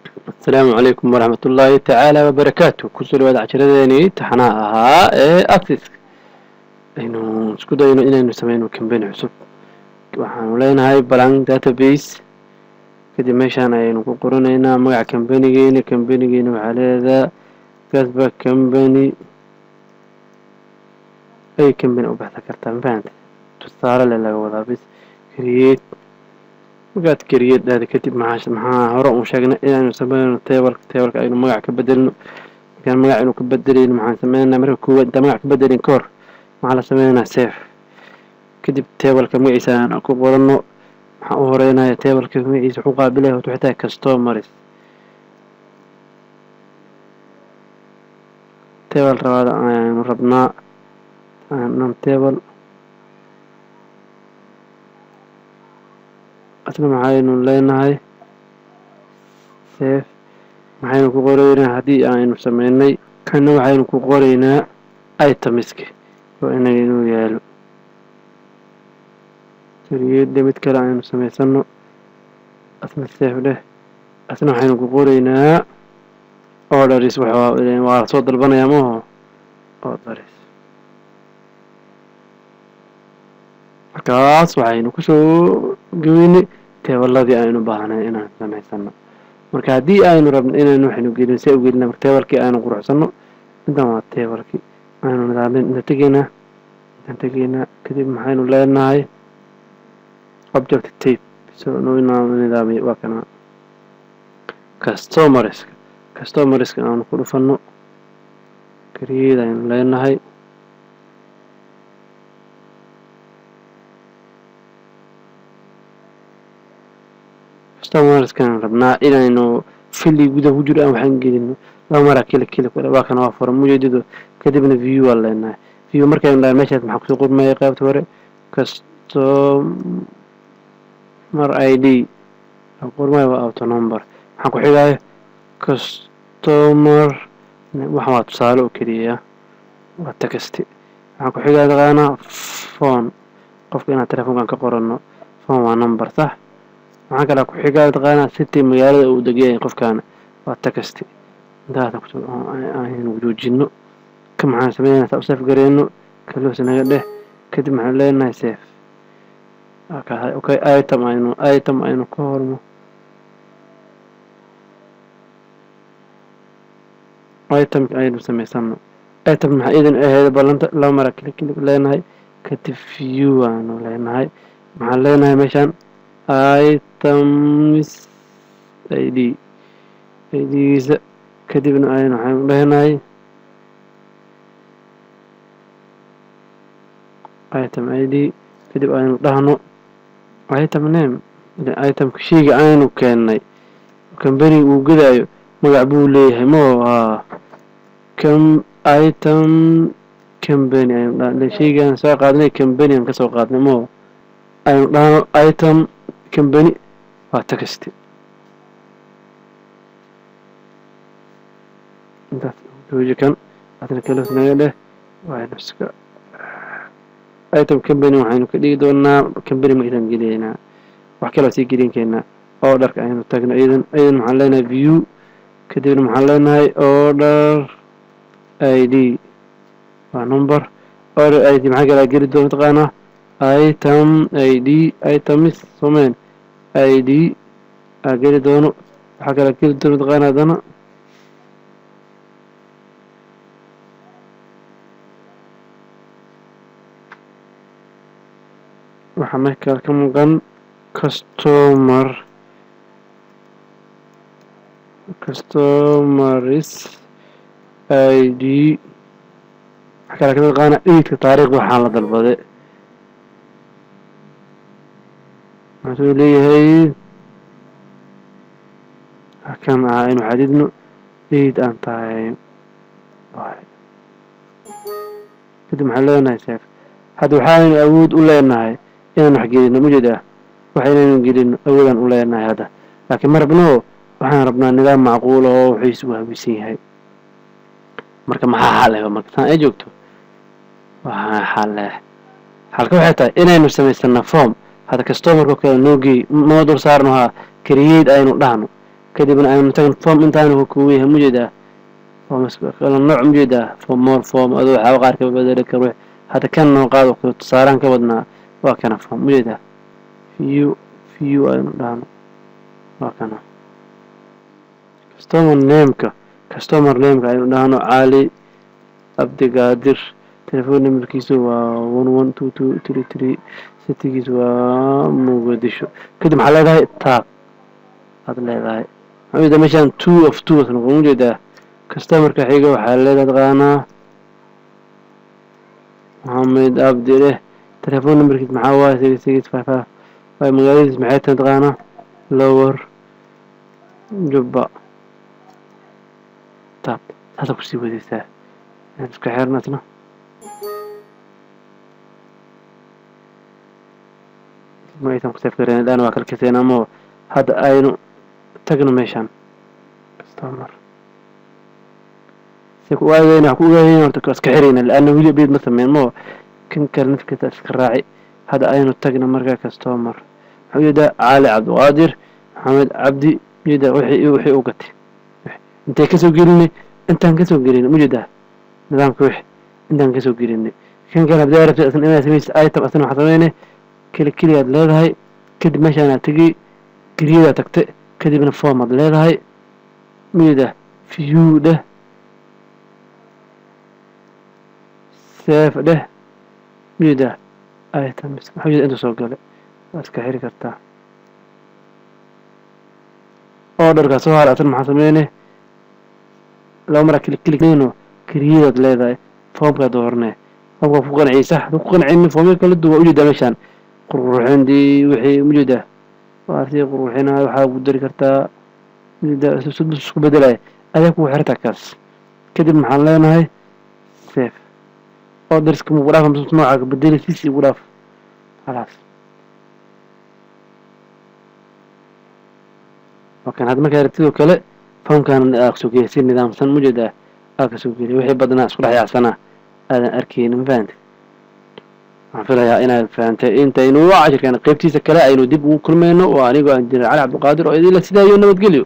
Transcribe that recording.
Asalaamu calaykum waraxmat ullaahi tacaala wabarakaatu. Kusoo dhawaada cashiradeenii taxanaha ahaa ee Access. Aynu isku dayno inaynu sameyno company cusub. Waxaanu leenahay blank database. Kadib meeshaan ayaynu ku qoranaynaa magaca companygeena. Companygeena waxaa leedaha Gasba Company. Ay company u baxsan kartaa, ma fahante? Tusaale le laga wadaa bis. Create. Markaad create dhahda kadib, maxaa hore uun sheegnay? Inaynu sameynayno table. Tableka aynu magac ka bedelno. Markaan magac aynu ka bedelayno, maxaan sameynayna marka koowaad? Intaan magac ka bedelin ka hor, maxaa la sameynaynaa? Save. Kadib tableka magaciisa aan ku qoranno. Maxaan u horeynaya? Tableka magaciisa wuxuu qaabilaya horta waxay tahay customers. Table rabaad aynu rabnaa non table. Asna maxaynu leenahay? Save. Maxaynu ku qoraynaa haddii aynu sameynay kana? Waxaynu ku qoraynaa itemska oo inaga inuu yaalo. Create. Mid kale aynu samaysano. Asna save dheh. Asna waxaynu ku qoraynaa orders. Waa lasoo dalbanayaa, maho? Orders. Markaas waxaynu kusoo geweynay tableladii aynu baahnay inaan samaysano. Marka haddii aynu rabno inaynu waxaynu gelin, see u gelina? Marka tablekii aynu quruxsano. Intan waa tablekii aynu nidaamin. Inta tegaynaa, intaan tegaynaa. Kadib maxaynu leenahay? Object type. So noo nidaamiyo. Waa kana customerska. Customerska aanu ku dhufano. Create aynu leenahay. Customerskan rabnaa inaynu field gudaha ku jiro aan waxaan gelino. Laba maraa click click. Waa kana, waa furan mujeedado. Kadibna view aan leenahay. View markaynu dhahay, meeshaas maxaa kusoo qormaya? Qaybta hore customer ID qormaya, waa auto number. Maxaa ku xigaya? Customer. Waxan waa tusaale oo keliya, waa text. Maxaa ku xigaya taqaanaa? Phone. Qofka inaan telefoonkan ka qorano, phone waa number, sax? Maxaa kalaa ku xigaa taqaanaa? City, magaalada uu degan yahay qofkan, waa text. Intaas aynu joojino. Ka maxaan sameynayna? Saa u save gareyno. Close naga dheh. Kadib maxaan leenahay? Save. Okay, item aynu ka hormo. Item aynu samaysano. Item maxaa idin ahayd ballanta? Laba mara click click leenahay. Kadib view aanu leenahay. Maxaan leenahay meeshaan? Items id, idgiisa. Kadibna aynu waxaynu leenahay item id. Kadib aynu dhahno item name. Itemka, sheyga aynu keennay, companyga uu gadaayo magac buu leeyahay, mo haa? Com item company aynu dhahno. Sheygaan soo qaadnay company aan kasoo qaadnay, mo? Aynu dhahno item company, waa text. Intaas jooji. Kan asna close naga dheh. Waynu iska item company waxaynu ka dhigi doonaa company magaciisaan geliyeynaa. Wax kaloo sii gelin keenaa. Orderka aynu tagno. Iyadan maxaan leenahay? View. Kadibna maxaan leenahay? Order id waa number. Order id maxaa kalaa geli doona taqaanaa? Item id, items someen id aa geli doono. Waxaa kalaa geli doono taqaanaa haddana? Waxaa markaa ka maqan customers id. Waxaa kalaa ka taqaanaa dateka, taariikhda waxaan la dalbaday. Maxuu leeyahay kan ah? Aynu xadidno date aan tahay. Kadib maxaan leenahay? Save. Hadda waxaaynu awood u leenahay inaan wax gelino, mujeedaa? Wax inaynu gelino awoodaan u leenahay hadda, laakiin ma rabno. Waxaan rabnaa nidaam macquul oo wixiisu habisan yahay. Marka maxaa xal eh? Marka saan ay joogto, waxaa xal eh, xalka waxay tahay inaynu samaysana form. Hadda customerka kale noo geey, noo dul saarno. Haa, create aynu dhahno. Kadibna aynu tagno form. Intaanu ka kooban yahay, mujeedaa? Forms kala nooc, mujeedaa? Form, more form, adoo waxyaaba qaar ka bedeli karo. Hadda kan noo qaado, tusaalaan ka wadnaa. Waa kana form, mujeedaa? View, view aynu dhahno. Waa kana customer nameka. Customer nameka aynu dhahno Cali Cabdigaadir. Telephone numberkiisu waa 112233. Citygiisu waa Muqdisho. Kadib maxaa leedahay? Tab aad leedahay. Maxaa ujeedaa? Meeshaan two of two noqon, ujeedaa? Customerka xiga waxaa leedahay, taqaanaa, Maxamed Abdi leh. Telephone numberkiis maxaa waaye? 6655 waay. Magaaladiis maxay tahay, taqaanaa? Lower Jubba. Tab saasa kusii wadaysaa. Iska xirna isna. Ma aysan ku save gareyn dhan, waa kala kaseen. Ama hadda aynu tagno meeshaan customer si ku ogaadayna, ku ogaadayna. Horta iska xirayna, laana weli update ma sameyn mo. Kan kale nafkiisa iska raaci. Hadda aynu tagno marka customer. Maxaa ujeedaa? Cali Cabdiqaadir, Maxamed Cabdi, ujeedaa? Wixii u gatay intay kasoo gelinay, intaan kasoo gelinay, ujeedaa nidaamka? Wixii intaan kasoo gelinay. Kan kale hadii rabtay asna inaad samaysid item, asna waxaa sameynay keli keliyaad leedahay. Kadib meeshaanaad tegey, geriyadaa tagtay, kadibna form aad leedahay, ujeedaa? View dheh, save dheh, ujeedaa? Items maxaa ujeeda? Inta soo galay waad iska xiri kartaa. Orderkaa soo haray asna maxaa sameynay? Laba maraa click clicknayno. Keriyadaad leedahay, foomkaa dooranay. Foomkaa ku qanciyay, sax? Hadduu ku qancinin, foomyo kala duwan ujeedaa. Meeshaan qurqurxintii wixii, ujeedaa? Waa sii qurqurxinaa, waxaa ku dari kartaa, ujeedaa? Isku bedelaya, adaa kugu xirtaa kaas. Kadib maxaan leenahay? Save. Orderska mugu dhaaf, nooca bedeli sis igu dhaaf, khalaas. Wakan hadda markaa rabtid oo kale foomkan aa kasoo geliya si nidaamsan, mujeedaa? Aa kasoo geliya wixii badnaa isku dhex yaacsanaa aadan arkeynin. Ma fahantay? Waxaan filayaa inaad fahantay. Intaynu cashirkan qaybtiisa kale aynu dib ugu kulmayno, oo anigoo injineer Cali Cabdiqaadir oo idinla sidaayo nabadgelyo.